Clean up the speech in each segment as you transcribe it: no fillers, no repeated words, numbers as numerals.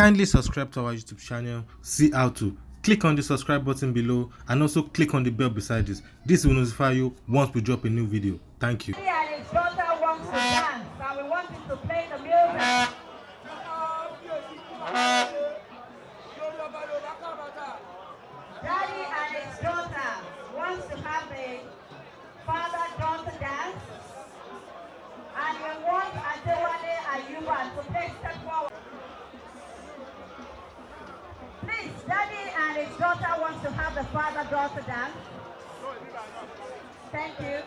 Kindly subscribe to our YouTube channel, see how to. Click on the subscribe button below and also click on the bell beside this. This will notify you once we drop a new video. Thank you. Daddy and his daughter wants to dance, and we want him to play the music. Daddy and his daughter wants to have a father-daughter dance, and we want Adewale Ayuba to take step forward. Please, Daddy and his daughter wants to have the father-daughter dance. Thank you.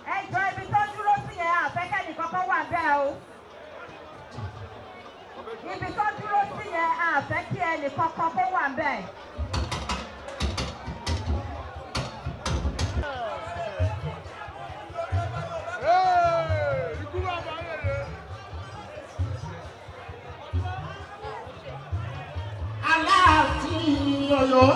Hey, Joy, ibi tó dúró sí yẹn àfẹ́kẹ́ nìkan kan wà bẹ́ẹ̀ o. Ibi tó dúró sí yẹn àfẹ́kí ẹnìkan kan kó wà bẹ́ẹ̀. Aláàfin Ọ̀yọ́.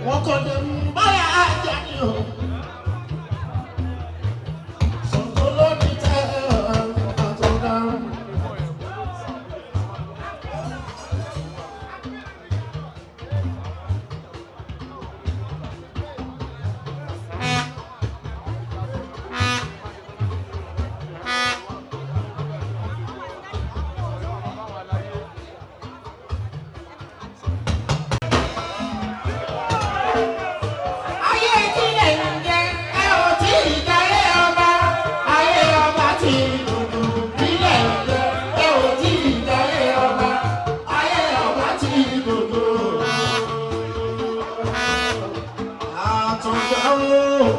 Wọ́n kọ́ ní báyà ajá ni o. Sọ̀tọ̀ ló ní tẹ́ àtọ̀dá. Ayé ìdílé ń jẹ ẹ ò tí ì darí ọba. Ayé ọba ti dùdù ìdílé ń jẹ ẹ ò tí ì darí ọba. Ayé ọba ti dùdù. Àtúndà o.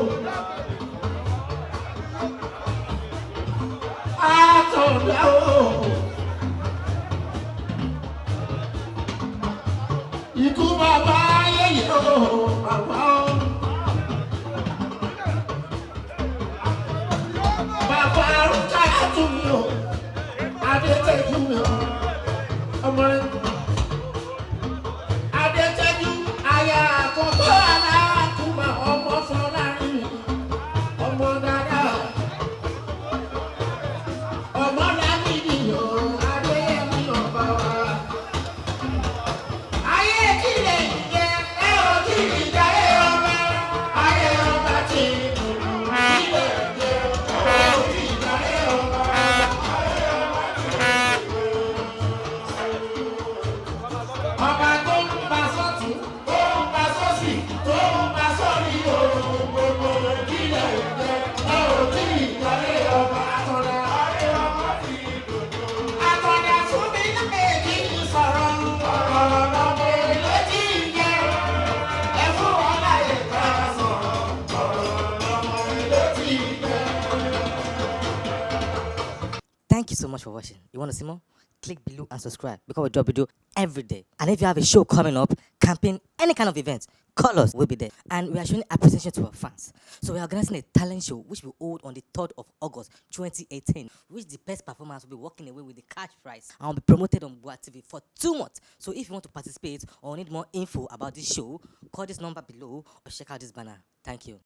Àtúndà o. Ikú bàbá ayẹyẹ o, bàbá o. Bàbá arúgbó àtún mi o, Adétẹ́jú mi o, ọmọ rẹ̀. Adétẹ́jú aya àkọ́kọ́ aláàkúmọ̀ ọmọ Fọlárin, ọmọ dáadáa. Ọmọ Lámìdí o, Adéyẹmí ọba wa. Ayé ìdílé ń jẹ ẹ ò tí ì darí ọba. Ayé ọba ti dùdù ìdílé ń jẹ ẹ ò tí ì darí ọba. Ọba tó ń bá sọ́tún, tó ń bá sọ́sì, tó ń bá sọ́rí òòrùn gbogbo ìdílé ń jẹ ẹ ò tí ì darí ọba. Àtọ̀dá. Àtọ̀dá fún mi méjì sọ̀rọ̀ ọ̀rọ̀ lọ́mọ létí yẹ. Ẹ fún wọn láyè ká sọ̀rọ̀ ọ̀rọ̀ lọ́mọ létí yẹ. Thank you so much for watching. You want to see more? Click below and subscribe because we drop video every day. And if you have a show coming up, campaign, any kind of event, call us, we'll be there. And we are showing appreciation to our fans. So we are organizing a talent show which will hold on the 3rd of August 2018, which the best performance will be walking away with the cash prize and will be promoted on Boa TV for 2 months. So if you want to participate or need more info about this show, call this number below or check out this banner. Thank you.